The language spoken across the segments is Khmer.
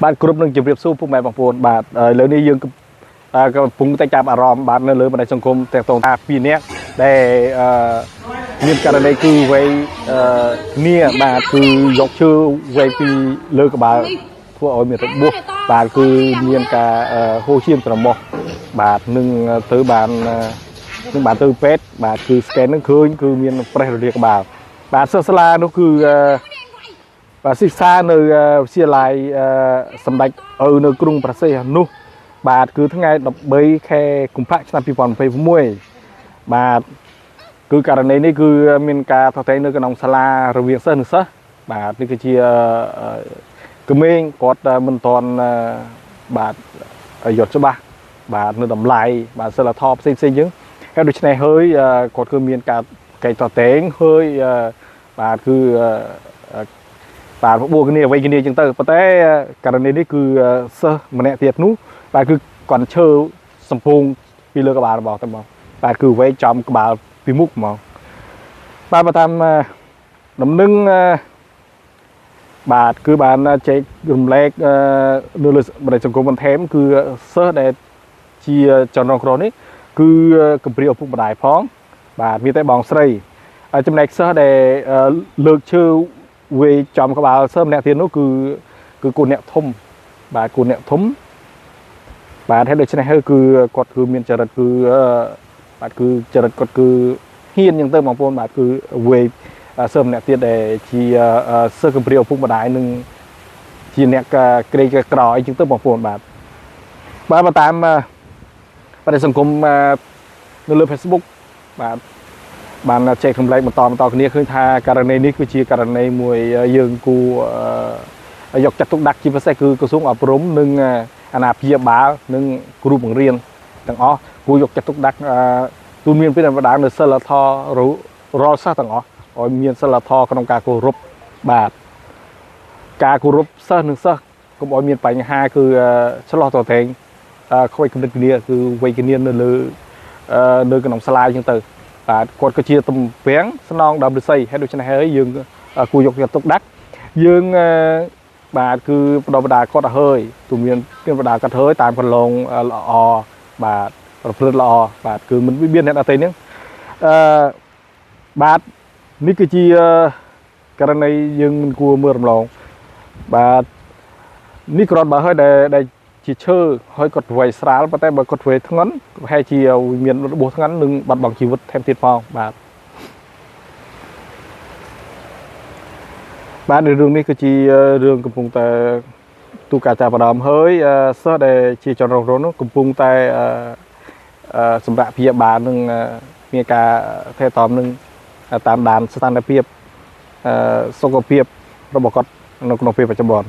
បាទគ្រប់នឹងជម្រាបសួរពុកម៉ែបងប្អូនបាទឥឡូវនេះយើងកំពុងតែចាប់អារម្មណ៍បាទនៅលើបណ្ដាញសង្គមទាំងតងថាពីរនាក់ដែលអឺមានករណីគឺវ័យអឺគ្នាបាទគឺយកឈើវ័យពីលើក្បាលធ្វើឲ្យមានរបួសបាទគឺមានការហូរឈាមច្រមុះបាទនឹងទៅបាននឹងបានទៅពេទ្យបាទគឺ scan នឹងឃើញគឺមានប្រេះរលាកក្បាលបាទសិស្សសាលានោះគឺបាទសិក្សានៅវិទ្យាល័យសម្ដេចឪនៅក្រុងព្រះសីហនុបាទគឺថ្ងៃ13ខែកុម្ភៈឆ្នាំ2026បាទគឺករណីនេះគឺមានការថតតែងនៅក្នុងសាលារវាងសិស្សនិងសិស្សបាទនេះគឺជាក្មេងគាត់មិនទាន់បាទយល់ច្បាស់បាទនៅតម្លៃបាទសិលធម៌ផ្សេងផ្សេងយើងហើយដូច្នេះហើយគាត់គឺមានការកែតតែងហើយបាទគឺបាទបួគ្នាអ្វីគ្នាចឹងទៅប៉ុន្តែករណីនេះគឺសិស្សម្នាក់ទៀតនោះបាទគឺគាត់ឈើសំពងពីលើក្បាលរបស់តែមកបាទគឺវែកចំក្បាលពីមុខហ្មងបាទបើតាមដំណឹងបាទគឺបានចែករំលែកនៅលើបណ្ដាញសង្គមបន្ថែមគឺសិស្សដែលជាជនរងគ្រោះនេះគឺកំព្រាឪពុកម្ដាយផងបាទមានតែបងស្រីចំណែកសិស្សដែលលើកឈើវេចំក្បាលសិស្សម្នាក់ទៀតនោះគឺគឺគូអ្នកធំបាទគូអ្នកធំបាទហើយដូច្នេះហើយគឺគាត់គឺមានចរិតគឺបាទគឺចរិតគាត់គឺហ៊ានយ៉ាងទៅបងប្អូនបាទគឺវេសិស្សម្នាក់ទៀតដែលជាសិស្សកំព្រាឪពុកម្ដាយនឹងជាអ្នកក្រេកក្រអីចឹងទៅបងប្អូនបាទបាទបើតាមបរិសង្គមនៅលើ Facebook បាទបានចែករំលែកបន្តបន្តគ្នាឃើញថាករណីនេះគឺជាករណីមួយយើងគួរយកចាត់ទុកដាក់ជាពិសេសគឺក្រសួងអប់រំនិងអាណាព្យាបាលនិងគ្រូបង្រៀនទាំងអស់គួរយកចាត់ទុកដាក់ទូនមានពីបដានៅសិលធម៌រាល់សិស្សទាំងអស់ឲ្យមានសិលធម៌ក្នុងការគោរពបាទការគោរពសិស្សនិងសិស្សកុំឲ្យមានបញ្ហាគឺឆ្លោះតតែងខ្វែងគំនិតគ្នាគឺវ័យគ្នានៅលើនៅក្នុងសាលាអញ្ចឹងទៅបាទគាត់ក៏ជាទំពាំងស្នងដើមឫស្សីហើយដូច្នេះហើយយើងគួរយកចិត្តទុកដាក់យើងបាទគឺបដបដាគាត់ឲ្យហើយទូមានមានបដាគាត់ហើយតាមកន្លងល្អបាទប្រព្រឹត្តល្អបាទគឺមិនមានអ្នកដទៃហ្នឹងអឺបាទនេះគឺជាករណីយើងមិនគួរមើលរំលងបាទនេះគ្រាន់បើហើយដែលដែលជាឈើហើយគាត់ធ្វើឲ្យស្រាលប៉ុន្តែបើគាត់ធ្វើឲ្យធ្ងន់ប្រហែលជាមានរបួសធ្ងន់និងបាត់បង់ជីវិតថែមទៀតផងបាទបាទនៅរឿងនេះគឺជារឿងកំពុងតែទូការចាប់អារម្មណ៍ហើយសិស្សដែលជាជនរងគ្រោះនោះកំពុងតែសម្រាប់ព្យាបាលនឹងមានការថែទាំនឹងតាមដានស្ថានភាពសុខភាពរបស់គាត់នៅក្នុងពេលបច្ចុប្បន្ន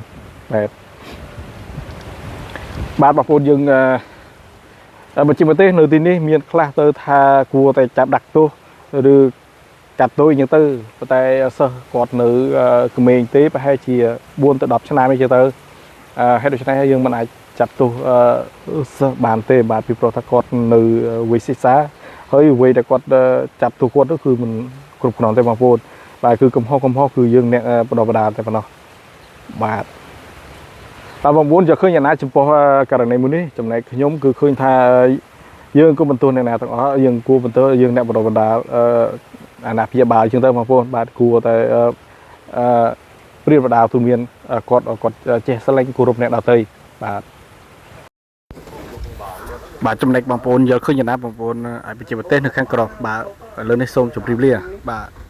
បាទបាទបងប្អូនយើងបើជាប្រទេសនៅទីនេះមានខ្លះទៅថាគួរតែចាប់ដាក់ទោសឬកាត់ទោសអញ្ចឹងទៅប៉ុន្តែសិស្សគាត់នៅក្មេងទេប្រហែលជា4ទៅ10ឆ្នាំអីចឹងទៅហេតុដូច្នេះយើងមិនអាចចាប់ទោសសិស្សបានទេបាទពីព្រោះថាគាត់នៅវ័យសិក្សាហើយវ័យដែលគាត់ចាប់ទោសគាត់នោះគឺមិនគ្រប់គ្រាន់ទេបងប្អូនបាទគឺកំហុសកំហុសគឺយើងអ្នកបដបដាតែប៉ុណ្ណោះបាទបាទបងប្អូនយកឃើញយ៉ាងណាចំពោះករណីមួយនេះចំណែកខ្ញុំគឺឃើញថាយើងក៏បន្ទោសអ្នកណាទាំងអស់យើងគួរបន្ទោសយើងអ្នកបដបដាអាណាព្យាបាលអញ្ចឹងទៅបងប្អូនបាទគួរតែអឺព្រាបដាទូមានគាត់គាត់ចេះស្រឡាញ់គោរពអ្នកដទៃបាទបាទចំណែកបងប្អូនយល់ឃើញយ៉ាងណាបងប្អូនអាចបញ្ជាប្រទេសនៅខាងក្រោមបាទឥឡូវនេះសូមជម្រាបលាបាទ។